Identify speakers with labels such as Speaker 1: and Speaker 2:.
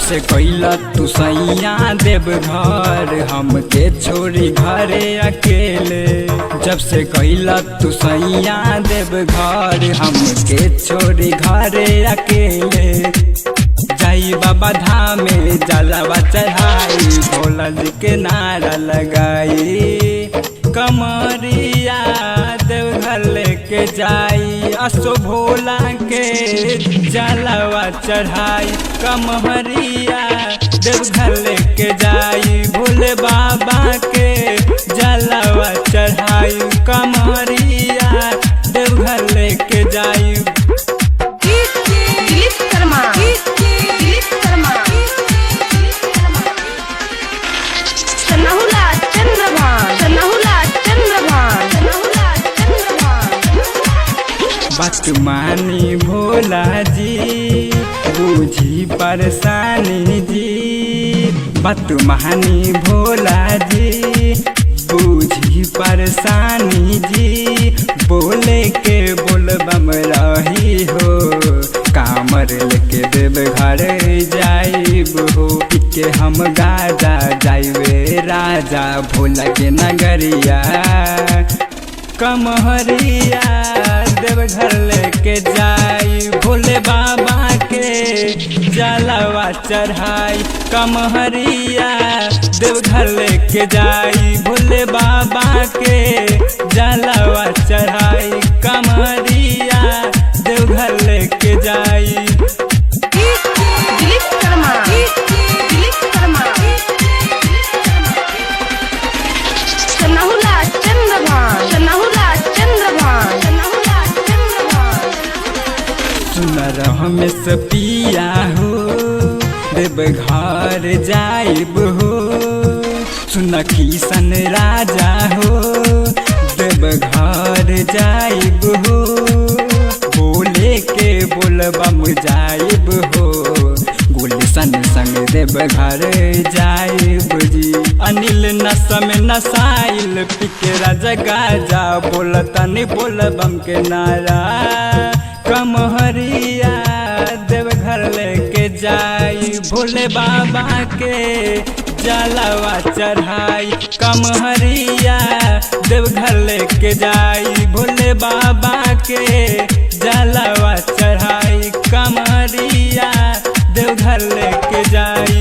Speaker 1: से कैला तू सैया देव घर, हमके छोड़ी घरे अकेले। जब से कैला तू सैया देव घर, हमके छोड़ी घरे अकेले। जाई बाबा धामे जलवा चढ़ाई, भोला जी के नारा लगाई। कमरिया देवघर लेके जाई, असो भोला के जलवा चढ़ाई। कमरिया देवघर लेके जाई, भोले बाबा के जलवा चढ़ाई। कमरिया देवघर लेके जाई।
Speaker 2: दिलीप शर्मा, दिलीप शर्मा, सनहुला चंद्रभान, सनहुला चंद्रभान, सनहुला चंद्रभान।
Speaker 1: बात मानी भोला जी, बूझी परेशानी जी। बात मानी भोला जी, बूझी परेशानी जी। बोले के बोलबम रही हो, कामर लेके देव घर जाइब हो। के हम गाजा जाइबे राजा भोला के नगरिया। कमहरिया देवघर लेके जाई, भोले बाबा के जलवा चढ़ाई। कमहरिया देवघर लेके जाई, भोले बाबा के जलवा चढ़ाई। कमहरिया देवघर लेके जाई।
Speaker 2: दिलीप शर्मा, दिलीप शर्मा, सनहुला चंद्रभान, सनहुला चंद्रभान, सनहुला चंद्रभान।
Speaker 1: सुनर हमेश पिया हो, देवघर जाइब हो। सुन किशन राजा हो, देवघर जाइब हो। बोले के बोलबम जाइब हो, गुलशन संग देवघर जाइब जी। अनिल नशा में नसाइल पिके राजा गाजा, बोलतनी बोलबम के नारा। कमहरिया देवघर लेके जाई, भोले बाबा के जलवा चढ़ाई। कमहरिया देवघर लेके जाई, भोले बाबा के जलवा चढ़ाई। कमहरिया देवघर लेके जाई।